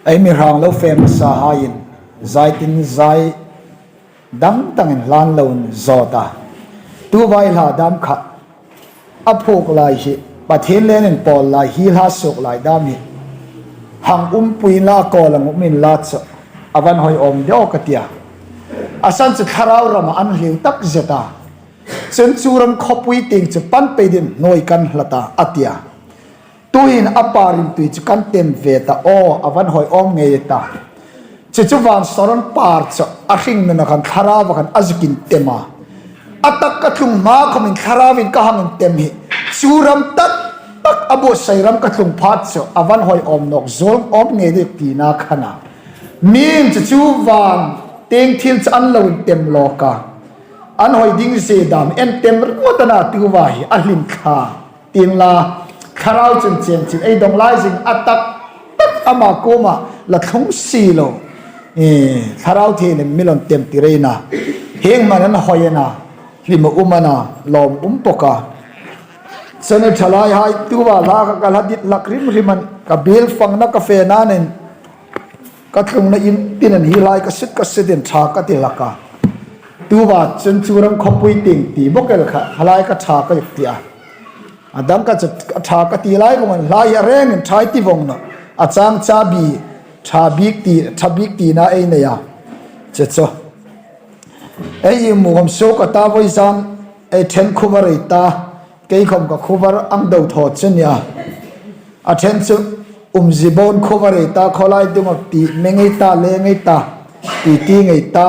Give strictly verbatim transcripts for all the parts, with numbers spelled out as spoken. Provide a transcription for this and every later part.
Ei mi hrang lo fe masa haiin zai tin zai dang dangin hlan lo inzawt a. Tu vai hla dam kha a phuok lai hi, Pathien lenin pawl lai hi hla suok lai dam hi hang umpui inla, kawl ang um inla chu a van hoi awm deu ka tia. A san chu thlarau rama an hliu tak zet a. Chun chu ram khawpui tieng chu pan pei din hnuoi kan hlat a, a tia. Tuhin a parin tui chu kan tem ve ta aw, a van hoi awm ngei ta. Chu chu van saron par chu a hringnuna khan thlarau khan a zukin tem a. A tak ka tlung hma khomin thlarauin ka hang tem hi chu ram tak tak a buotsai ram ka tlung phat chu a van hoi awm nawk zuol awm ngei ding tina khan a. Min chu chu van tieng thil chu an lo intem lawk a. An hoi ding zie dam en tem ruot a na, tu vai hi a hlim thla. Tin la, thlarau chun chen chin ei dong lai zing a tak tak ama kuoma la thlung si lo. E, thlarau thienin mi lo tem ti rei na. Hieng man an hoi a na, hlim a um a na, lawm um bok a. Chun thalai hai tu va la ka, ka hla dit hlak hrim hrim an, ka biel fangna ka fe na nen, ka tlungna in tin an hi lai ka sit ka sitin ṭha ka ti hlak a. Tu va chun chu ram khawpui tieng ti bok el kha, hla lai ka ṭha ka ti a. A dang ka chu a ṭha ka ti lai vong an, hla hi a rengin ṭha ti vong naw. A chang cha bi, ṭha bik ti, ṭha bik tina ei nei a. Chu chu. Ei imu khawm suok a ta, vawizan ei ṭhen khuvar ei ta, kei khawm ka khuvar ang do thaw chu nia. A ṭhen chu umzie bon khuvar ei ta, khawlai dung a ti meng ei ta, leng ei ta, ti ti ngei ta,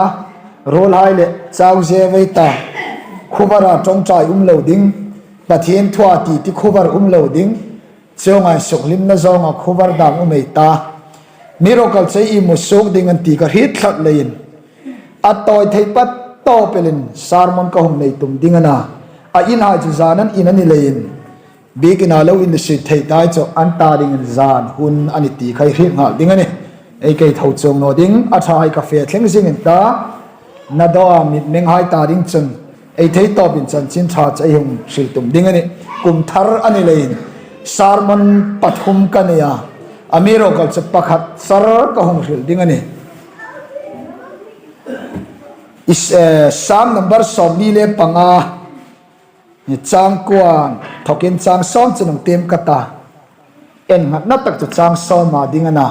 ruolhai le chau ze vei ta, khuvara ṭawngṭai um lo ding, Pathien thua ti ti khuvar um lo ding, chuonga sukhlimna zawnga khuvar dam um ei ta. Mi rokal chu ei imu suok ding an ti ka hriet tlat leiin, a tawi thei pat tawp elin sermon ka hung nei tum ding a na. A inhai chu zan an in a ni leiin, biekin a lo inlusit thei ta chu an ta dingin zan hun a ni ti kha ei hriet nghal ding a nih. Ei kei tho chuong naw ding, a ṭhahai ka fe thleng zing in ta. Na daw a mitmenghai ta ding chun ei thei tawpin chanchin ṭha chu ei hung hril tum ding a nih. Kum thar a ni leiin sermon pathum ka nei a, a mi rokal chu pakhat char ka hung hril ding a nih. Is, eh, Sam number sawmli le panga, chang kuo inthokin chang sawm chu hung tiem ka ta. Innghatna tak chu chang sawma ding a na.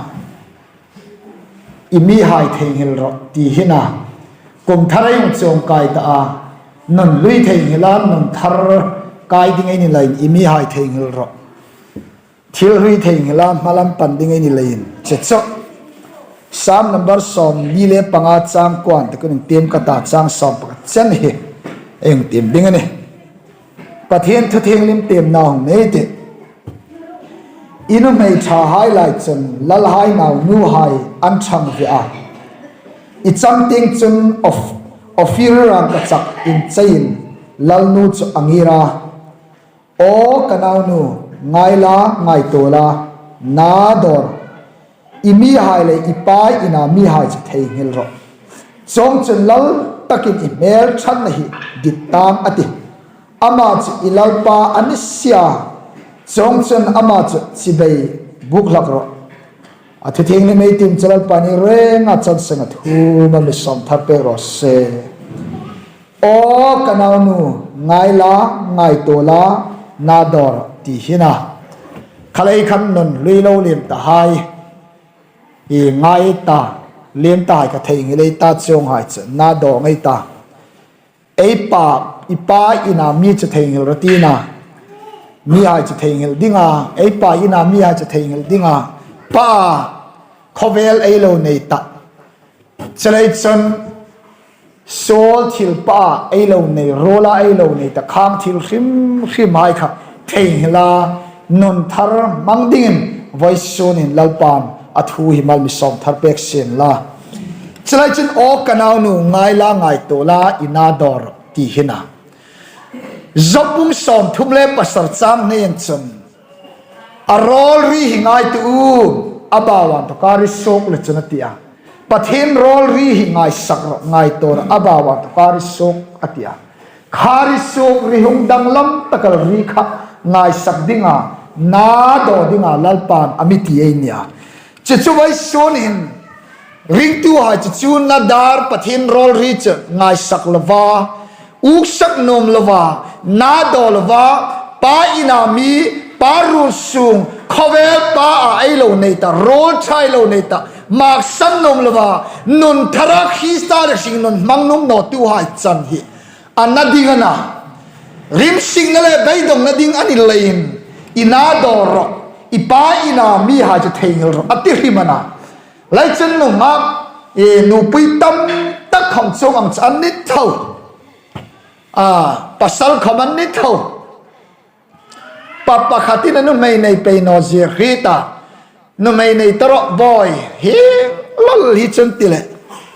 I mihai theinghil rawh ti hi a na. Kum thar ei hung chuong kai ta a. Nun hlui theinghil a, nun thar kai ding ei ni leiin i mihai theinghil rawh. Thil hlui theinghil a, hmalam pan ding ei ni leiin. Chu chu. Sam number sawmli le panga chang kuo inthokin hung tiem ka ta, chang sawm pakhat chen hi ei hung tiem ding a nih. Pathien thu thienghlim tiemna hung nei tih. I nuhmei ṭhahai lai chun lalhai naunuhai an ṭhang ve a. I chang tieng chun Oph-, Ophir rangkachak incheiin lalnu chu a ngir a. Aw ka naunu, ngai la, ngaituo la, na dawr. I mihai le i pa ina mihai chu theinghil rawh. Chuongchun lal takin i hmel ṭhatna hi dit tang a tih. Ama chu i lalpa a ni si a. Chuongchun ama chu chibai buk hlak rawh. A thu thienghlim ei tiem chu Lalpan ei renga chang seng a thu mal mi sawm thar pek raw se. Aw ka naunu, ngai la, ngaituo la, na dawr ti hi a na. Khalei khan nun hlui lo liem tahai, i ngai ta, liem tahai kha theinghil ei ta, chuonghai chu na dawr ngei ta. Ei pa, i pa ina mi chu theinghil rawh ti a na. Mihai chu theinghil ding a, ei pa ina mihai chu theinghil ding a. Pa, khawvel ei lo nei ta. Chuleiin chun suol thil pa ei lo nei, ruola ei lo nei ta, khang thil hrim hrimhai kha theinghil a, nun thar hmang dingin vawisunin Lalpan a thu hi mal mi sawm thar pek sien la. Chuleiin chun aw ka naunu, ngai la, ngaituo la, i na dawr ti hi a na. Job bung sawmthum le pasari chang hnein chun, a rawl ri hi ngaituo u, a bau a inthawka ri suok le chun a ti a. Pathien rawl ri hi ngaisak rawh, ngaituo rawh, a bau a inthawka ri suok a ti a. Kha ri suok, ri hung danglam taka ri kha ngaisak dinga, na dawr dinga Lalpan a mi ti ei nia. Chu chu vawisun hin ringtuhai chu chu na dar Pathien rawl ri chu ngaisak lova, uksak nuom lova, na daw lova, pa ina mi, pa ruol sung, khawvel pa a ei lo nei ta, rawl ṭha ei lo nei ta, maksan nuom lova, nun thara Krista le hringnun hmang nuom nawtuhai chan hi a na ding a na. Rimsikna le beidongna ding a ni leiin, i na daw rawh, i pa ina mihai chu theinghil rawh, a ti hrim a na. Lai chun nunghak, e, nupui tam tak khawm chuong ang chu an ni tho. A, pasal khawm an ni tho. Pa pakhatin a nuhmei nei pei naw zie hriet a. Nuhmei nei ta rawh bawi, hieng lal hi chun ti le.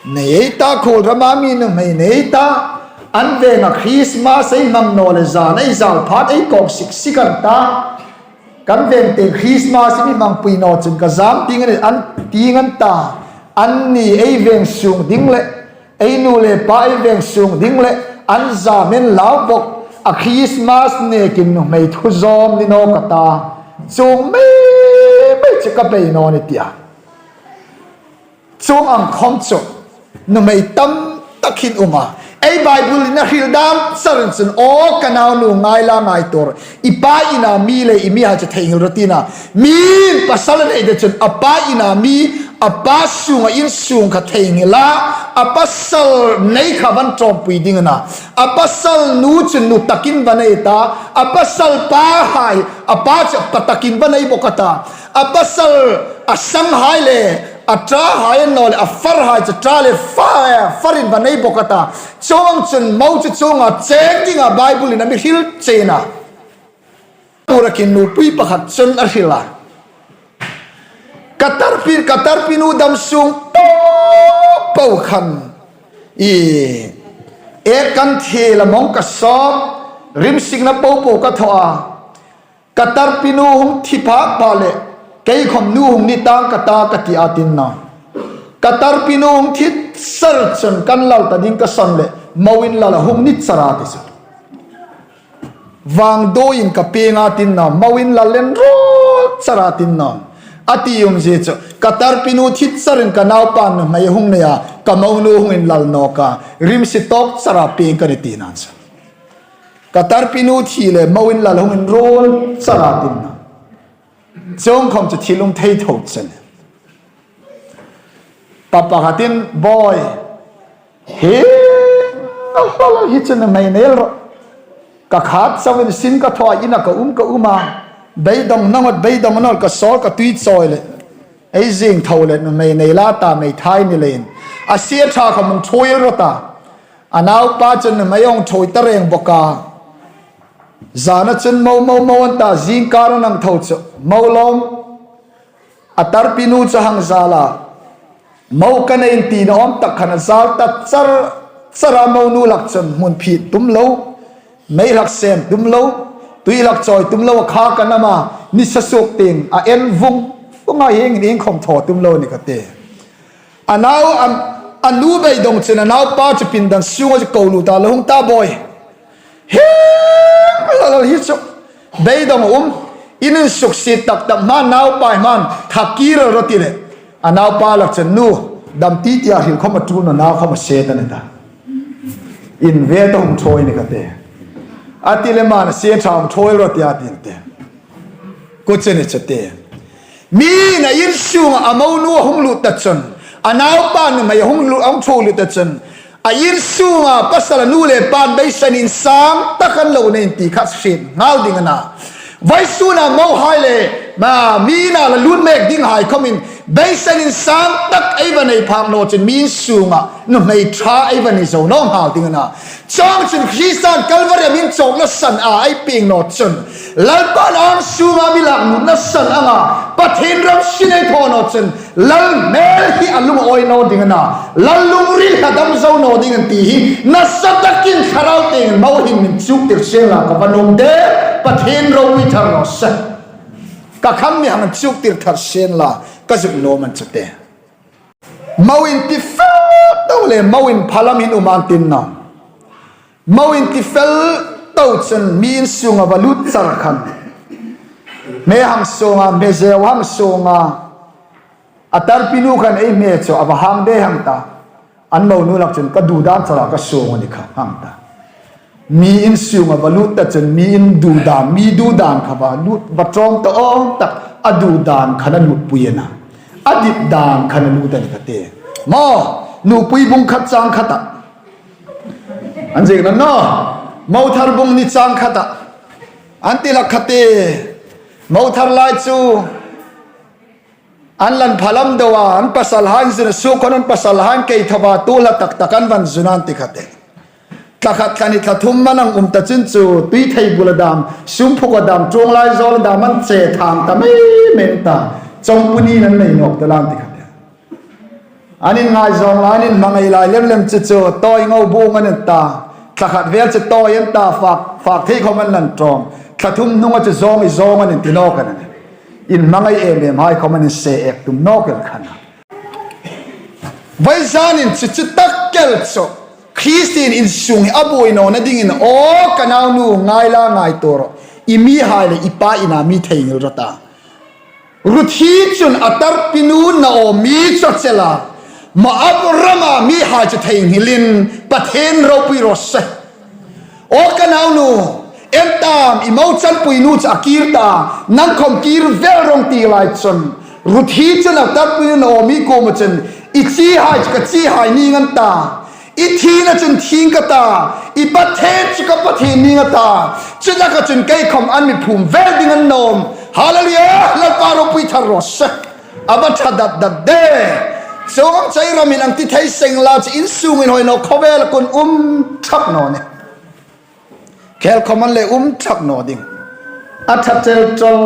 Nei ei ta, khuol rama mi nuhmei nei ei ta. An venga Christmas ei hmang naw le zan ei zal phat ei kawk sik sik an ta. Kan veng tieng Christmas mi hmangpui naw chun ka zam tieng an, an tieng an ta. Anni ei veng sung ding le, ei nu le pa ei veng sung ding le, an zam en lau bok, a Christmas nekin nuhmei thu zawm ni naw ka ta. Chuong mei mei chu ka bei naw ni tia. Chuong ang khawm chu nuhmei tam tak hin um a. Ei Bible-in a hril dam charin chun, aw ka naunu, ngai la, ngaituo rawh, i pa ina mi le i mihai chu theinghil rawh tina. Mi'n pasal a nei ta chun a pa ina mi, a pa sunga insung kha theinghil a, a pasal nei kha va ṭawmpui ding a na. A pasal nu chu nu takin va nei ta, a pasal pahai, a pa chu pa takin va nei bok a ta. A pasal a sanghai le a ṭahai an naw le a farhai chu ṭa le fa, farin va nei bok a ta. Chuong chun mo chu chuonga cheng dinga Bible-in a mi hril che a na. Turakin nupui pakhat chun a hril a. Ka tarpi, ka tarpi nu dam sung po po khan, i, e kan thi la mong ka sawp, rimsikna po po ka thaw a. Ka tarpi nu hung thi phak pha le, kei khawm nu hung ni tang ka ta ka ti a tin naw. Ka tarpi nu hung thi sar chun kan lal ta ding ka sawn le, mo in lal a hung ni char a ti chu. Vangduoiin ka pieng a tin naw, mo in lal en rawl char a tin naw. A ti um zie chu, ka tarpi nu thi charin ka naupa nuhmei hung nei a, ka mo nu hung inlal nawk a, rimsi tawk char a pieng ka ni ti nan chu. Ka tarpi nu thi le mo in lal hung in rawl char a tin naw. Chuong khawm chu thil um thei tho che a nih. Pa pakhatin, bawi, hi, hi chu nuhmei nei el rawh. Ka khat chauin sin ka thaw a, ina ka um ka um a. Beidong nawt, beidong nawt, ka sawl ka tui chawi le. Ei zing tho le nuhmei nei la ta, mei thai ni leiin. A sie ṭha khawm hung ṭhuoi el rawh ta. A naupa chun nuhmei hung ṭhuoi ta reng bok a. Zana chun mo, mo, mo an ta, zingkar a nang tho chu mo lawm. A tarpi nu chu hang zal a. Mo ka nei ti na awm tak khan a zal ta char char a, mo nu lak chun hmun phit tum lo, mei hlak sem tum lo, tui hlak chawi tum lo, a kha ka nam a, nisa suok tieng a en vung vung a, hieng in iengkhawm thaw tum lo ni ka ti. A nau, a, a nu beidong chun a naupa chu pindan sunga chu ko lut a, lo hung ta bawi. Hieng lal hi chu beidong a um, in insuksit tak tak hmain naupa hmain tha kir rawh ti le. A naupa lak chun, nu, dam ti tia hril khawm a tul naw, nau khawm a se ta ni ta. In ve ta, hung ṭhuoi ni ka ti. A ti le, man a sie ṭha, hung ṭhuoi rawh tia ti ni ti. Ku chu ni chu ti. Mi'n a insunga a mo nu a hung lut ta chun, a naupa nuhmei a hung lut, a hung ṭhuoi lut ta chun, a insunga pasal a nu le pa'n beisan insang tak an lo nei ti kha hriet nghal ding a na. Vawisuna mohai le, ma, mi ina la lut mek dinghai khawmin beisan insang tak ei va nei phak naw chun mi insunga nuhmei ṭha ei va ni zo naw nghal ding a na. Chuong chun Krista'n Kalvari-a mi inchawkna san a ei pieng naw chun, Lalpa'n a insunga mi lak nutna san anga Pathien ram sin ei thaw naw chun, lal hmel hi a lung a awi naw ding a na, lal lungril hi a dam zo naw ding a na ti hi nasa takin thlarau tieng mo hin min chuktir sien la ka va nuom de, Pathien ropui thar naw se. Ka kham mi hang chuktir thar sien la ka zuk nuom a ni chu ti. Mo intifel to le mo inphalam hin um an tin naw. Mo intifel to chun mi insunga va lut char khan, hme hang sunga, hme zeu hang sunga, A tarpinu khan ei hme chu a va hang de hang ta. An monu lak chun ka dudan chala ka suong a ni kha hang ta. Mi in sunga va lut ta chun mi in dudan, mi dudan kha va lut, va tawm ta awm tak a dudan khan a lutpui a na. A dit dan khan a lut a ni kha te. Maw, Nupui bung khat chang khat a. An ziek naw. Mothar bung ni chang khat a. An ti lak kha te. Mothar lai chu an lan phalam do a, an pasalhai zun a suk khon an pasalhai kei thawa tu la tak tak an van zun an ti kha te. Thla khat thla ni thla thum man ang um ta chun chu tui thei bula dam, sum phuka dam, ṭuong lai zawl dam an che thang ta mei mei ta. Chawngpui ni nan nei nawk ta lan ti kha te. An inngai zawng lai, an inhmangai lai lem lem chu chu, tawi ngo bung an in ta. Thla khat vel chu tawi an ta, fak, fak thei khom an lan tawm. Thla thum hnunga chu zawng i zawng an in ti nawk an. Inhmangai em em hai khom an in se ek tum nawk el khan. Vawizanin chu chu tak kel chu. Kristien insung hi a buoi nawna dingin, aw ka naunu ngai la ngai tuor. I mihai le i pa ina mi theinghil rawh ta. Ruth hi chun a tarpinu Naomi chu a chel a, Moab rama mihai chu theinghilin Pathien ropui raw se. Aw ka naunu, en tam, i mo chanpui nu chu a kir ta, nang khom kir vel rawh ti lai chun. Ruth hi chun a tarpinu Naomi kuoma chun, i chihai chu ka chihai ning an ta. I thina chun thing ka ta, i Pathien chu ka Pathien ning a ta. Chu taka chun kei khom an mi phum vel ding an nawm. Hallelujah! Lalpa ropui thar raw se. A va ṭha dat dat de. Chuong chei ramin ang ti thei seng la chu insungin hoi naw khawvel kun um thak naw ni. Khel khom an le um thak naw ding. A ṭha chel chel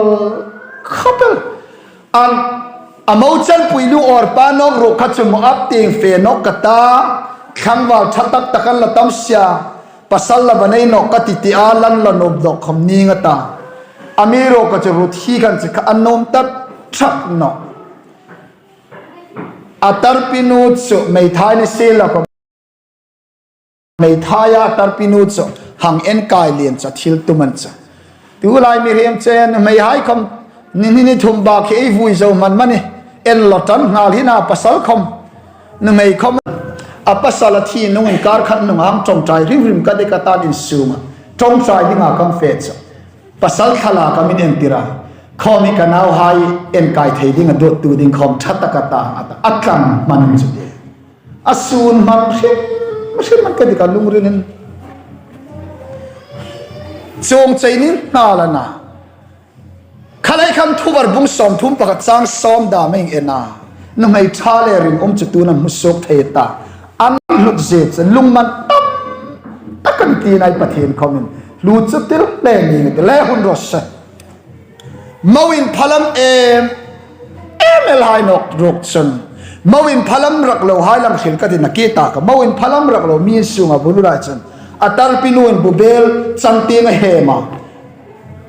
khawp el. An a mo chanpui nu Orpa nawk ruok kha chu Moab tieng fe nawk ka ta. Tlangval ṭha tak tak an la tam sia. Pasal la va nei nawk ka ti ti a lan la nop dawk khom ning a ta. Amiruokchu Ruth hi khan chu kha an nuom ta thak naw. A tarpinu chu meithai ni si la khom. Meithai a tarpinu chu hang en kai lien chu thil tum an chu. Tulai mihriem chen meihai khom ni ni ni thum bak hi ei vui zo man mani. En lo tan nghal hi na pasal khom. Nuhmei khom a pasal a thi nungin kar khat nung hang ṭawngṭai hrim hrim ka dek a tan insunga. Ṭawngṭai dinga kan fe chu. Pasal thala ka min entir a. Khom hi ka nauhai en kai thei ding a dot tu ding khom ṭha tak a ta a ta. A tlang hman chu ti. A sun hman hrim hrim an ka dik a lungrinin. Chuong chei ni nghal a na. Khalai kham Thuvar bung sawmthum pakhat chang sawm dam a ing en a. Nuhmei ṭha le ringum chu tuna hmu suok thei ta. An hlut zie chu lungman tam tak an ti nai Pathien khomin. Hlu chu til le ni ti le hun raw se. Mo inphalam em em el hai nawk ruok chun. Mo inphalam rak lo hai lang hril ka ti na ki ta ka. Mo inphalam rak lo mi insunga bulu lai chun. A tarpinu in bubel changtieng a hem a.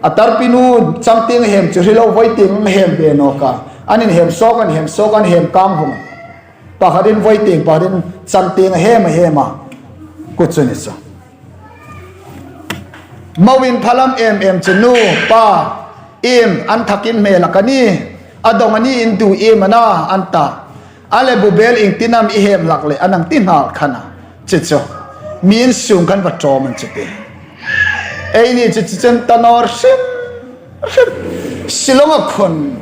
A tarpinu changtieng a hem chu hri lo voi tieng a hem ve nawk a. An inhem sawk, an hem sawk, an hem kang vong. Pakhatin voi tieng, pakhatin changtieng a hem a hem a. Kut chu ni chu. Mo inphalam em em chu nu, pa, iem, an thakin hmel a ka ni, a dong a ni in tu iem a na, an ta. A le bubel ieng tin am i hem hlak le, a nang ti nghal khan a. Chu chu. Mi insung khan va ṭawm an chu ti. Eini chu chu chen ta naw hrim hrim. Silonga khun.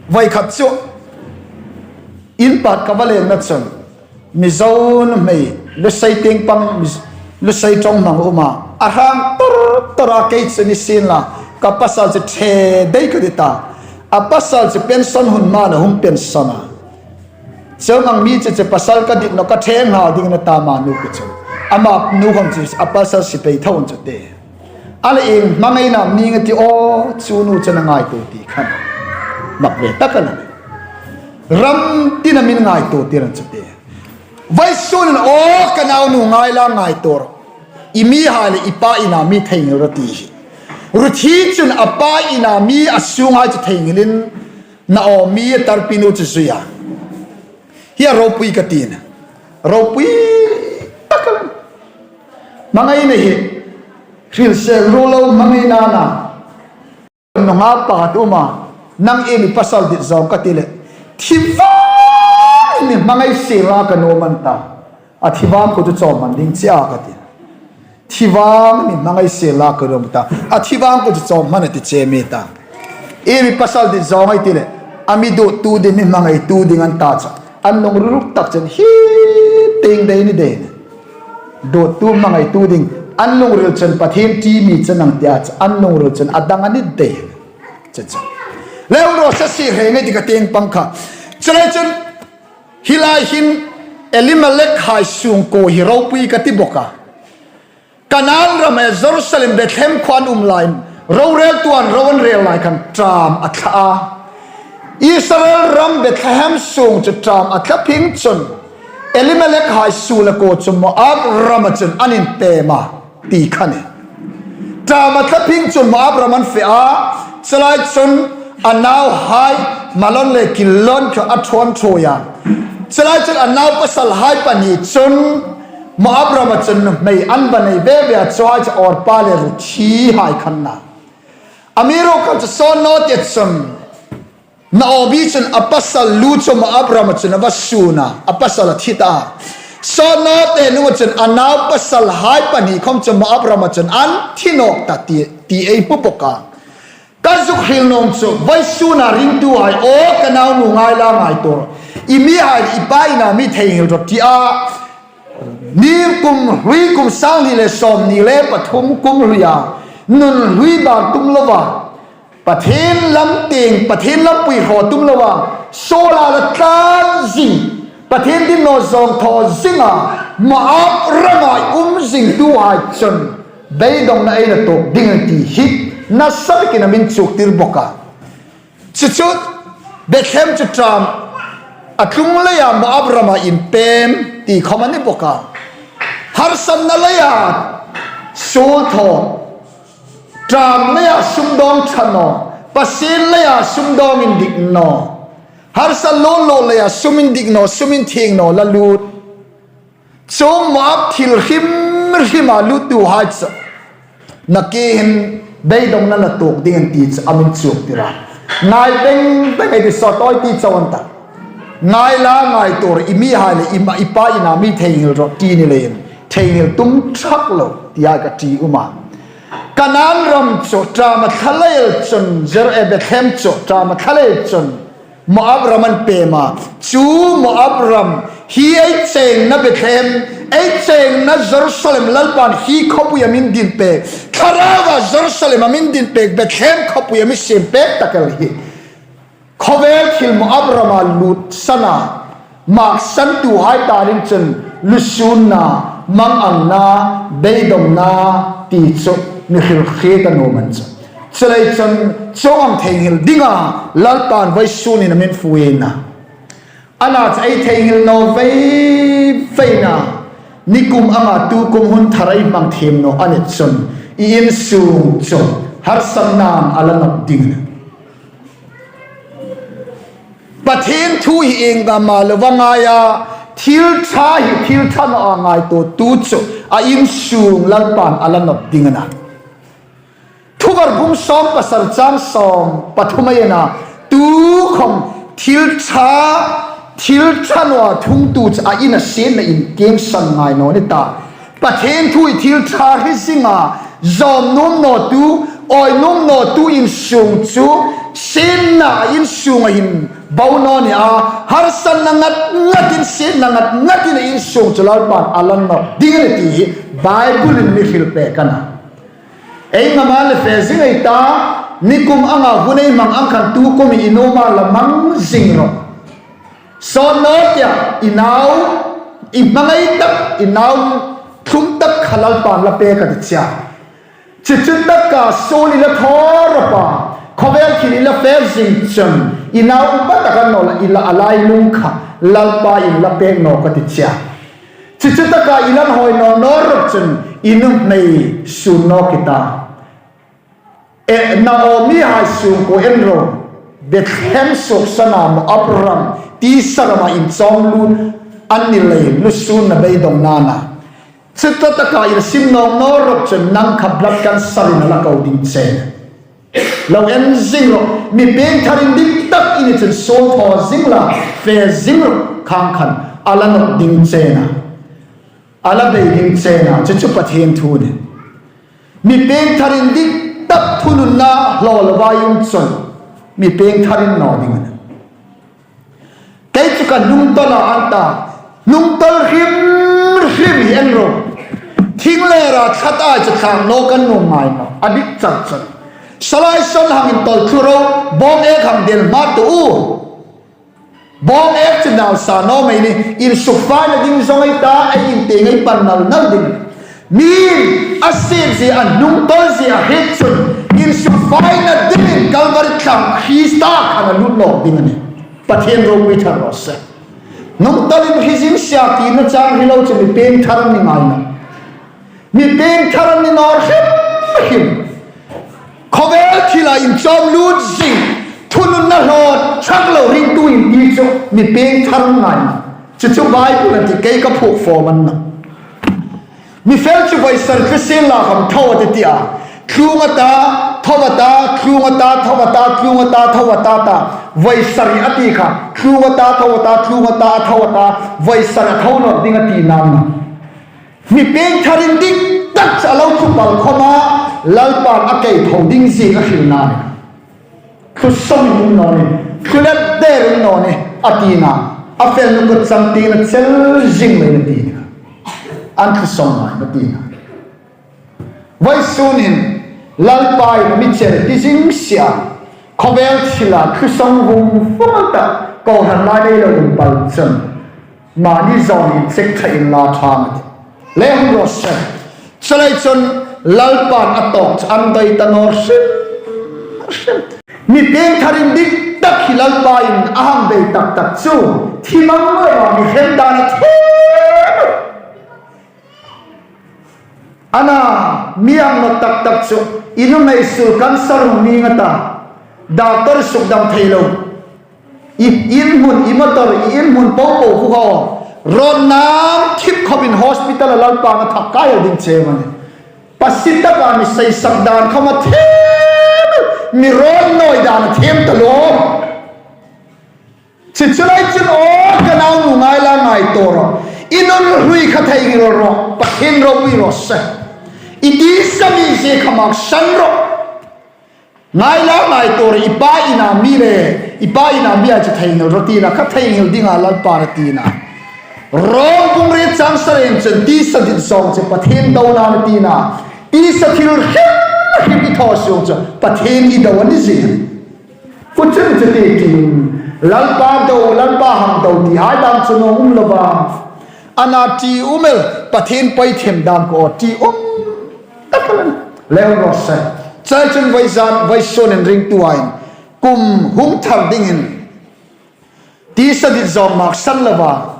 Voi khat chu. In pat ka va lenna chun. Mizo nuhmei, Lusei tieng pang, Lusei ṭawng hmang um a. A hrang tor tor a kei chu ni sien la, ka pasal chu ṭhe dai ka ti ta. A pasal chu pension hun hma a hung pension a. Chuong ang mi chu chu pasal ka dit naw ka ṭhe nghal ding a na ta ma nu kha chu. Ama nu khom chu a pasal sipai thaw an chu ti. A le ieng hmangaina am ning a ti aw, chu nu chun a ngaituo ti khan. Mak ve tak a na. Ram tina min ngaituo tir an chu ti. Vawisun aw ka naunu ngai la ngai tuor. I mihai le i pa ina mi theinghil rawh ti hi. Ruth hi chun a pa ina mi a sunghai chu theinghilin Naomi a tarpinu chu zui a. Hi a ropui ka ti na. Ropui tak a lang. Hmangaina hi. Hrilsel ruol lo hmangaina na. Nunghak pakhat um a. Nang iem i pasal dit zawng ka ti le. Thi vang mi hmangai sela ka nuom an ta. A thi vang khu chu chawm hman ding che a ka ti. Thi vang mi hmangai sela ka nuom ta. A thi vang khu chu chawm hman a ti che mi ta. I mi pasal dit zawng ei ti le. A mi duottu ding mi hmangaitu ding an ta chu. An lungril ruk tak chen hi ting dei ni dei ni. Duottu hmangaitu ding. An lungril chen Pathien ti mi chen ang tia chu. An lungril chen a dang a ni dei. Chu chu. Leu ro sa si hre ngai ti ka tieng pang kha. Chu lai chun hi lai hin Elimelek hai sungkuo hi ropui ka ti bawk a. Kanan ram e Jerusalem Bethlehem khuo an um lai, roreltu an ro an rel lai khan ṭam a thla a. Israel ram Bethlehem sung chu ṭam a thla phing chun Elimelek hai su le kuo chu Moab rama chun an inpem a ti kha ni. Ṭam a thla phing chun Moab ram an fe a, chu lai chun a nauhai Malon le Kilon kha a ṭhuon ṭhuoi a. Chu lai chun a nau pasalhai pahni chun Moab rama chun nuhmei an va nei ve ve a, chuhai chu Orpa le Ruthi hai khan na. Amiruokchu sawt naw te chun Naomi chun a pasal lu chu Moab rama chun a va sun a, a pasal a thi ta. Sawt naw te nung chun a nau pasalhai pahni khom chu Moab rama chun an thi nawk ta ti, ti ei hmu bawk a. Ka zuk hril nuom chu, vawisuna ringtuhai, aw ka naunu ngai la ngaituo. I mihai i pa ina mi theinghil rawh ti a. Ni kum hlui kum sang hni le sawmhni le pathum kum hluia nun hlui bang tum lova. Pathien lam tieng, Pathien lampui hraw tum lova. Sawla la tlan zing. Pathien din naw zawng thaw zinga. Moab rama um zingtuhai chun beidongna ei la tuok ding ti hi nasa takin a min chuktir bawk a. Chu chu Bethlehem chu ṭam a tlung leia Moab rama inpem ti khom a ni bawk a. Harsatna leia suol thaw, ṭam leia sumdawng ṭha naw, Pathien leia sumdawng indik naw, harsa lo lo leia sum indik naw, sum inthieng naw la lut. Chuong Moab thil hrim hrima luttuhai chu nakie hin beidongna la tuok ding an ti chu a min chuktir a. Ngai beng beng ei ti sawt aw ti chau an ta. Ngai la ngaituo, i mihai le i ma i pa ina mi theinghil rawh ti ni leiin theinghil tum thak lo tia ka ti um a. Kanan ram chu ṭam a thla lei chun Jer- e Bethlehem chu ṭam a thla lei chun Moab ram an pem a. Chu Moab ram hi ei chengna Bethlehem, ei chengna Jerusalem Lalpan hi khawpui a min din pek. Thlaraua Jerusalem a min din pek, Bethlehem khawpui a mi siem pek tak el hi. Khawvel thil Moab rama lutsana, maksantuhai ta ding chun lusunna, mangangna, beidongna ti chu mi hril hriet a nuom an chu. Chuleiin chun chuong ang theinghil dinga Lalpan vawisunin a min fui a. Ana chu ei theinghil naw vei vei na, nikum anga tukum hun thar ei hmang thiem naw a ni chun i insung chu harsatnain a la nawt ding. Pathien thu hi iengdam a lo va ngai a, thil ṭha hi thil ṭha naw a ngaituotu chu a insung Lalpan a la nawt ding a na. Thuvar bung sawm pasari chang sawm pathum ei en a, tukhom thil ṭha, thil ṭha naw a thungtu chu a ina sietna in keng san ngai naw ni ta. Pathien thu hi thil ṭha hre zinga, zawm nuom nawtu, awi nuom nawtu insung chu sietna a insunga hin bo naw ni a, harsatna ngat ngatin, sietna ngat ngatin a insung chu Lalpan a la nawt ding a ni ti hi Bible-in mi hril pek a na. Ei ngama le fe zing ei ta, nikum anga hun ei hmang ang khan tukum i nuoma la hmang zing rawh. Sawt naw tia i nau, i hmangai tak i nau thlum tak kha Lalpan la pek a ti che a. Chu chu taka suol i la thaw rawp a, khawvel thil i la fe zing chun i nau upa tak a ni naw la, i la a lailung kha Lalpa'n la pek nawk a ti che a. Chu chu taka i la inhawi naw naw rawp chun i nuhmei sun nawk i ta. E, Naomi hai sungkuo en ro, Bethlehem suoksana Moab ram, tisa rama inchawm lut an ni leiin lusunna beidongna a na. Chu chu taka i la sim nawk naw rawp chun nang kha blood cancer-in a la ko ding che. Lo en zing rawh, mi piengtharin dik tak i ni chun suol thaw zing la, fe zing rawh, khang khan a la nawt ding che a nih. A la bei ding che a nih, chu chu Pathien thu a nih. Mi piengtharin dik tak thununna hlaw lo vai um chun, mi piengtharin naw ding a nih. Kei chu ka hnungtawl a, an ta. Hnungtawl hrim hrim hi en ro. Thing le ra thlata chu thlak naw kan nuom ngai naw. A dik char char. Salai son hang intawl thlu ro. Bawm ek hang del hma tu u. Bawm ek chu nal sa naw mei ni. Insukfaina ding zong ei ta, ei intieng ei pan nal nal ding. Mi a sietzia, a hnungtawlzia a hriet chun, insukfaina dingin Kalvari tlang Krista khan a lut nawk ding a nih. Pathien ropui thar raw se. Hnungtawlin hri zing si a tina chang hre lo chu mi piengthar ni ngai naw. Mi piengthar ni naw hrim hrim. Khawvel thila inchawm lut zing, thununna hlaw thlak lo ringtu inti chu mi piengthar ngai naw. Chu chu Bible-in a ti, kei ka phuok fawm a ni naw. Mi fel chu vawisari tlu sien la khawm tho a ti ti a. Tlung a ta, tho a ta, tlung a ta, tho a ta, tlung a ta, tho a ta ta. Vawisari a ti kha. Tlung a ta, tho a ta, tlung a ta, tho a ta. Vawisari a tho nawk ding a tina a nih. Mi piengtharin dik tak chu a lo tlu pal khawma, Lalpan a kei tho ding zing a hril a nih. Thlusawm um naw ni, thlu let der um naw ni, a tina. A fel nu kut chang tina chel zing mei a tina. An thlusawm ngai a tina. Vawisun hin, Lalpa'n mi chel ti zing si a. Khawvel thila thlusawm vum vum an ta, kohran lai nei lo um pal chun. Mani zawng in chek ṭha inla ṭha a tih. Le hung raw se. Chuleiin chun Lalpan a tawk chu an doi ta naw hrim hrim. Mi piengtharin dik tak hi Lalpa'n a hang bei tak tak chu. Thi mang lo a mi hrem dan a them. A na, mi ang nawk tak tak chu. I nuhmei sul cancer hung ning a ta. Doctor suk dam thei lo. I, i in hmun, i motor, i in hmun po po khu kha. Rawn nam thip khawpin hospital-a Lalpan a thak kai ding che a nih. Pasi taka mi seisak dan khawm a them, mi rawn nawi dan a them ta lo. Chu chu lai chun aw ka naunu ngai la ngai tawk rawh. I nun hrui kha theinghil rawh. Pathien ropui raw se. I tisa mizie kha maksan rawh. Ngai la ngai tawk rawh, i pa ina mi le, i pa ina mi a chu theinghil rawh tina kha theinghil dinga Lalpan a tina. Rom bung riet chang sariin chun tisa dit zawng chu Pathien dona a tina. Tisa thil hrim hrim i thaw sung chu Pathien i do a ni zing. Kuchun chu ti ti. Lalpa do, Lalpa hang do ti hai dam chu naw um lo va. A na ti um el, Pathien poi them dam ko ti um. Tapalan. Leo ro se. Chai chun vawisun, vawisun in ringtu aiin. Kum hung thar dingin. Tisa dit zawng maksan lo va.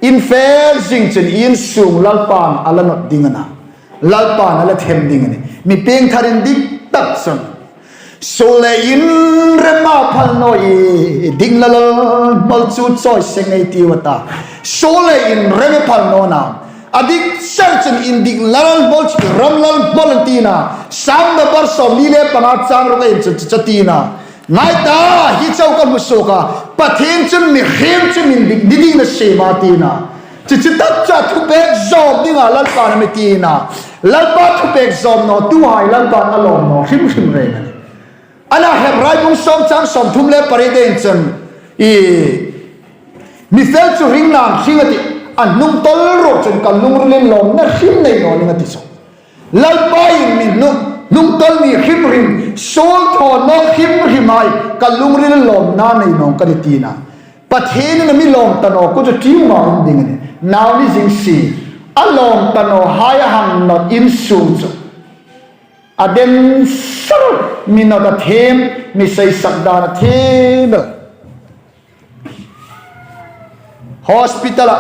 In fe zing chun in sung Lalpan a la nawt ding a na. Lalpan a la them ding a nih. Mi piengtharin dik tak chun. Suol le in rem a phal naw i, ding la lal hmol chu chawi seng ei tiu a ta. Suol le in rem a phal naw na. A dik ser chun in ding la lal hmol chu ram lal hmol an tina. Sam number sawmli le panga chang ruk in chun chu tina. Ngai ta, hi chau ka hmu suok a. Pathien chun mihriem chu min dik ni ding a siem a tina. Chu chu tak chu thupek zawm dinga Lalpan a mi tina. Lalpa thupek zawm naw tuhai Lalpan a lawm naw hrim hrim reng a nih. A na Hebrai bung sawm chang sawmthum le pariet-in chun i mi fel chu ring nan hring a tih, a hnungtawl ruok chun ka lungrilin lawmna hrim nei naw ning a ti chu. Lalpa'n mi hnung, hnungtawl mi hrim hrim, suol thaw naw hrim hrim hai ka lungrilin lawmna nei naw ka ni tina. Pathienin a mi lawm ta naw khu chu tiu ma um ding a nih. Nau ni zing si, a lawm ta naw hai a hang nawt in sung chu. A den sar mi nawt a them, mi seisak dan a them. Hospital-a,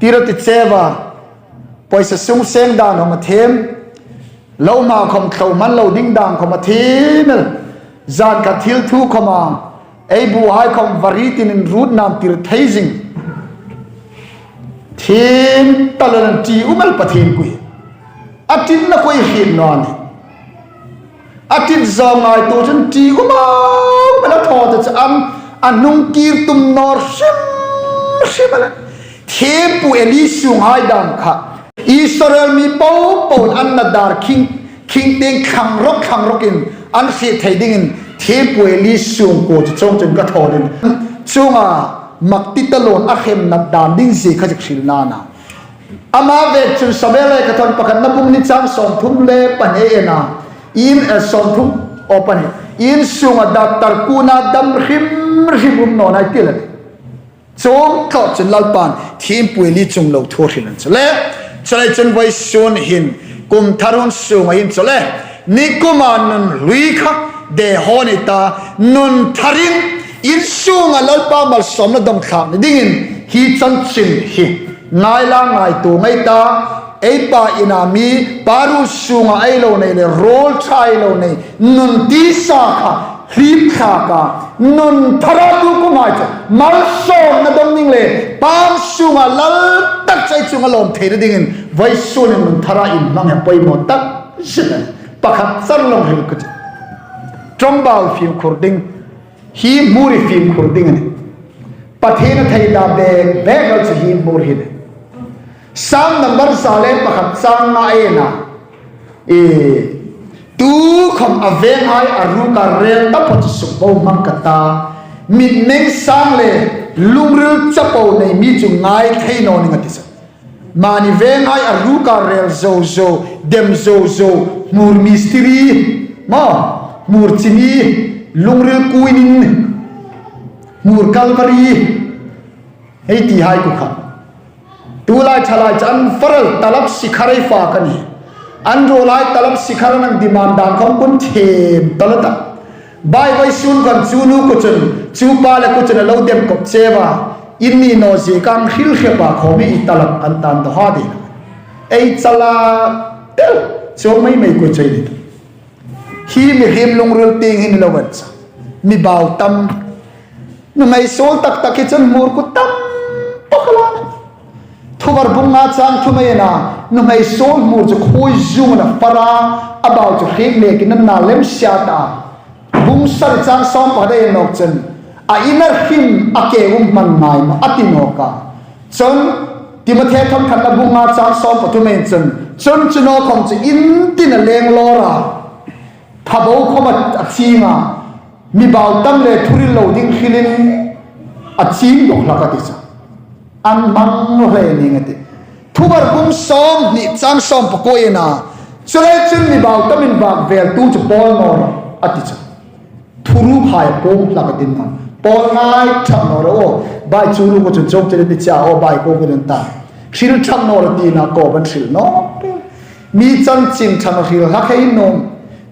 tiro ti cheu a, poisa sung seng dan hawng a them, lo hma khawm thlo man lo ding dan khawm a them el, zan kha thil thu khawm a, ei bu hai khawm vari tinin rut nam tir thei zing. Them ta lo nan ti um el Pathien kui. A tin na kui hin no ni. A ṭi zo ngaituo chun ṭi um a, um a, a thaw ta chu an, a hnung kir tum naw hrim hrim a le. Thiempu Eli sunghai dam kha Israel mi popo an na dar khing, khing tieng thlang rawk, thlang rawkin an hriet thei dingin thiempu Eli sungkuo chu chuong chun ka thaw ding. Chuonga mak ti ta loin a hremna dan ding zie kha chu hril nana. Ama vek chun Samuel lekhathawng pakhatna bung hni chang sawmthum le pahni en a, in, eh, sawmthum, aw, pahni. In sunga daptar kuna dam hrim hrim um naw ni a tih a. Chuong thlawt chun Lalpan thiempu Eli chungah lo thu hril a ni chu le. Chuleiin chun vawisun hin kum thar hun sunga hin chu le, nikuma nun hlui kha dei hawn i ta, nun tharin in sunga Lalpa malsawmna dawng thlak ni dingin hi chanchin hi ngai la, ngaituo ngei ta. Ei pa ina mi, pa ruol sunga ei lo nei le, ruol ṭha ei lo nei, nun tisa kha hlim thlak a, nun thara tu kumhai chu malsawmna dawng ding le, pa sunga lal tak chu ei chunga lawm theina dingin vawisun hin nun thara inhmang hi a poimaw tak zet a nih. Pakhat char lo hril ka tih. Ṭawngbau fimkhur ding, hi hmur hi fimkhur ding a nih. Pathien a thei ta bek bek lo chu hi hmur hi a nih. Sam number za le pakhat chang nga ei en a. E, tukhom a venghai a ruka rel taphawt chu sukbo hmang ka ta. Mitmeng sang le lungril chapo nei mi chu ngai thei naw ning a ti chu. Mani venghai a ruka rel zo zo, dem zo zo, hmur mistiri, ma, hmur chini, lungril kuinin, hmur kalvari, hei ti hai ku kha. Tulai thalai chu an faral talab sikhar ei fak a nih. An ruolhai talab sikhar an demand dan khawm kun thiem ta lo ta. Bai vawisun khan chu nu kuo chun, chu pa le kuo chun a lo dem kop cheu a. In ni naw zie kha an hril hrep a, khawmi i talab an tan daw ha ding. Ei chala tel, chuong mei mei kuo chu ei ni ta. Hi mihriem lungril tieng hin lo wan cha. Mi bau tam. Nuhmei suol tak tak hi chun hmur kuo tam bawk a la. Thuvar bung nga chang thum ei en a, nuhmei suol hmur chu khuoi zung a na far a, a bau chu hriek lekin a na lem siat a. Bung sari chang sawm pakhat ei en nawk chun, a in a hrim a ke um hman ngai naw a ti nawk a. Chun Timothea thawnkhatna bung nga chang sawm pathum ei en chun, chun chu naw khawm chu in tin a leng lawr a, pha bo khawm a, a ching a, mi bau tam le thuhril lo ding hrilin a ching bawk hlak a ti chu. An hmang hle ning a tih. Thuvar bung sawmhni chang sawm pakua ei en a, chuleiin chun mi bau tamin vak veltu chu pawl naw rawh a ti chu. Thuruolhai pawl hlak a ti naw. Pawl ngai ṭhak naw rawh aw. Bai chu lu kuo chun chuong chu ei ti che a, aw bai kuo kuo nun ta. Hril ṭhak naw rawh tina ko ban hril naw. Mi chanchin ṭha hril hlak ei nuom.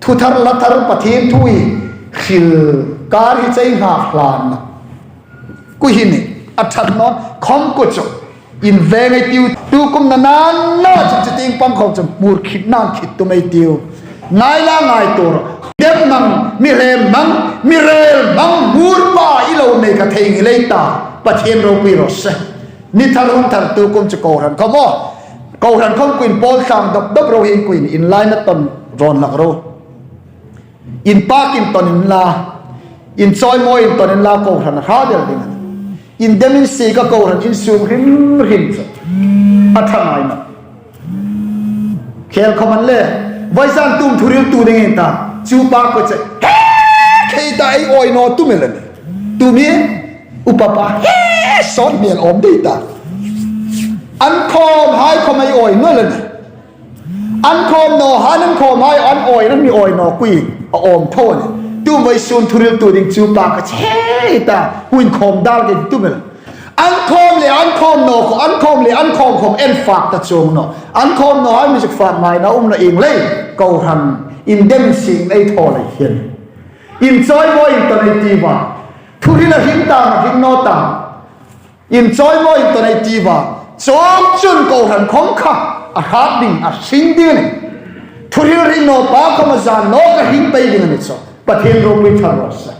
Thu thar hla thar Pathien thu hi hril kar hi chu ei nghak hlan naw. Kuo hi ni, a ṭhat naw, khawm kuo chu. Inveng ei tiu, tukum na nan na chu chu tieng pang khawm chu hmur khit nan khit tum ei tiu. Ngai la ngaituo rawh. Dem hmang, mi hrem hmang, mi rel hmang, hmur pa i lo nei ka thei ngei lei ta. Pathien ropui raw se. Ni thar hun thar tukum chu kohran khawm aw. Kohran khawm kuo in pawl tlang dop dop ro hi kuo in, in lai na ton rawn lak ro. In pak in ton in la, in chawimawi in ton in la, kohran a hrat el ding a nih. In dem in sik a, kohran in sum hrim hrim chu a ṭha ngai naw. Khel khawm an le, vawizan tum thuhriltu ding ei ta, chu pa kuo che, he, khei ta ei awi naw tum el a nih. Tumi, upa pa, he, sawt hmel awm dei ta. An khawmhai khawm ei awi naw el a nih. An khawm nawhai, an khawmhai an awi, an mi awi naw kuo a awm tho a nih. Tu vawisun thuhriltu ding chu pa ka che ta, hu in khawm dal ke tu mel. An khawm le an khawm naw khawm, an khawm le an khawm khawm en fak ta chuong naw. An khawm nawhai mi suk fak ngaina um naw ieng lei, kohran in dem sik ei thaw lei hin. In chawimawi in ton ei tiu a. Thuhril a hring ta, a hring naw ta. In chawimawi in ton ei tiu a, chuong chun kohran khawm kha a hrat ding, a hring ding a nih. Thuhril hring naw pa khawm a zan nawk a hring pei ding a nih chu. Pathien ropui thar raw se.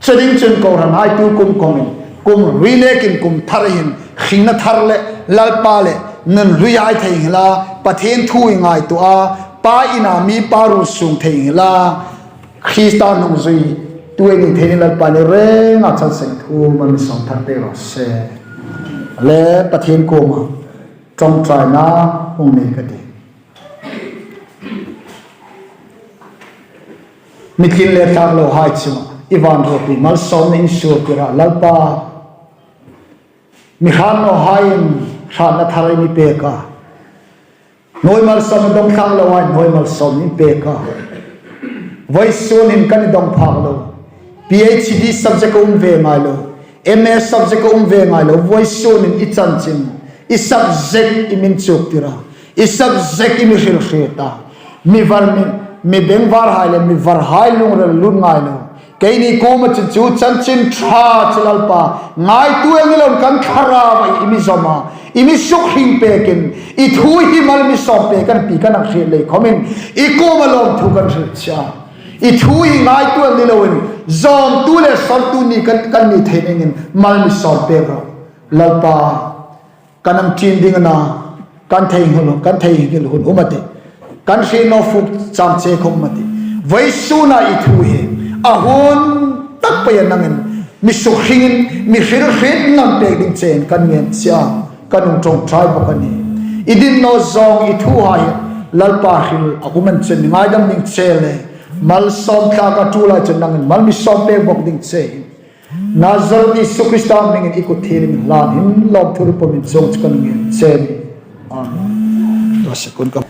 Chu ding chun kohranhai tukum khawmin, kum hlui nekin kum thar hin, hringna thar le, Lalpa le, nun hlui ei thei inla, Pathien thu ei ngaituo a, Pa ina mi pa ruol sung thei inla, Krista nungzuitu ei ni thei dingin Lalpa ni renga chanchin thu mal mi sawm thar pek raw se. Le Pathien kuoma ṭawngṭaina hung nei ka ti. Mi tlin le thlak lo hai chu i van ruopi malsawmna in suo tir a Lalpa. Mi hrat naw haiin hratna thar i mi pek a. Hnuoi malsawmna dong thlak lo hai hnuoi malsawmna in pek a. Vawisun hin kan i dong phak lo. P H D subject a um ve ngai lo. M A subject a um ve ngai lo. Vawisun hin i chanchin, i subject i min chuk tir a. I subject i mi hril hriet a. Mi var mi, mi bengvar hai le mi var hai lungril lut ngai lo. Keini kuoma chun chu chanchin ṭha chu Lalpa, ngaituo el ni loin kan thlarau i mi zawm a, i mi sukhring pekin, i thu hi mal mi sawm pek kan ti kan hang hriet lei khawmin, i kuoma lawmthu kan hril che a. I thu hi ngaituo el ni loin, zawmtu le sawrtu ni kan, kan ni thei dingin mal mi sawm pek rawh. Lalpa, kan hang ṭin ding a na, kan theinghil, kan theinghil hun um a tih. Kan hriet naw fuk chang che khawm um a tih. Vawisuna i thu hi a hun tak peia nangin mi sukhringin, mi hril hriet ngam pek ding chein kan ngen che a, kan hung ṭawngṭai bawk a nih. I dit naw zawng i thu hai Lalpa hril a um an chen mi ngaidam ding che le malsawm thlak a ṭul hai chun nangin mal mi sawm pek bawk ding che. Nazareth Isu Krista hmingin i kut thiengin hlan hin lawmthu ropui min chuong chu kan ngen che a nih. Amen. Ṭha se kun ka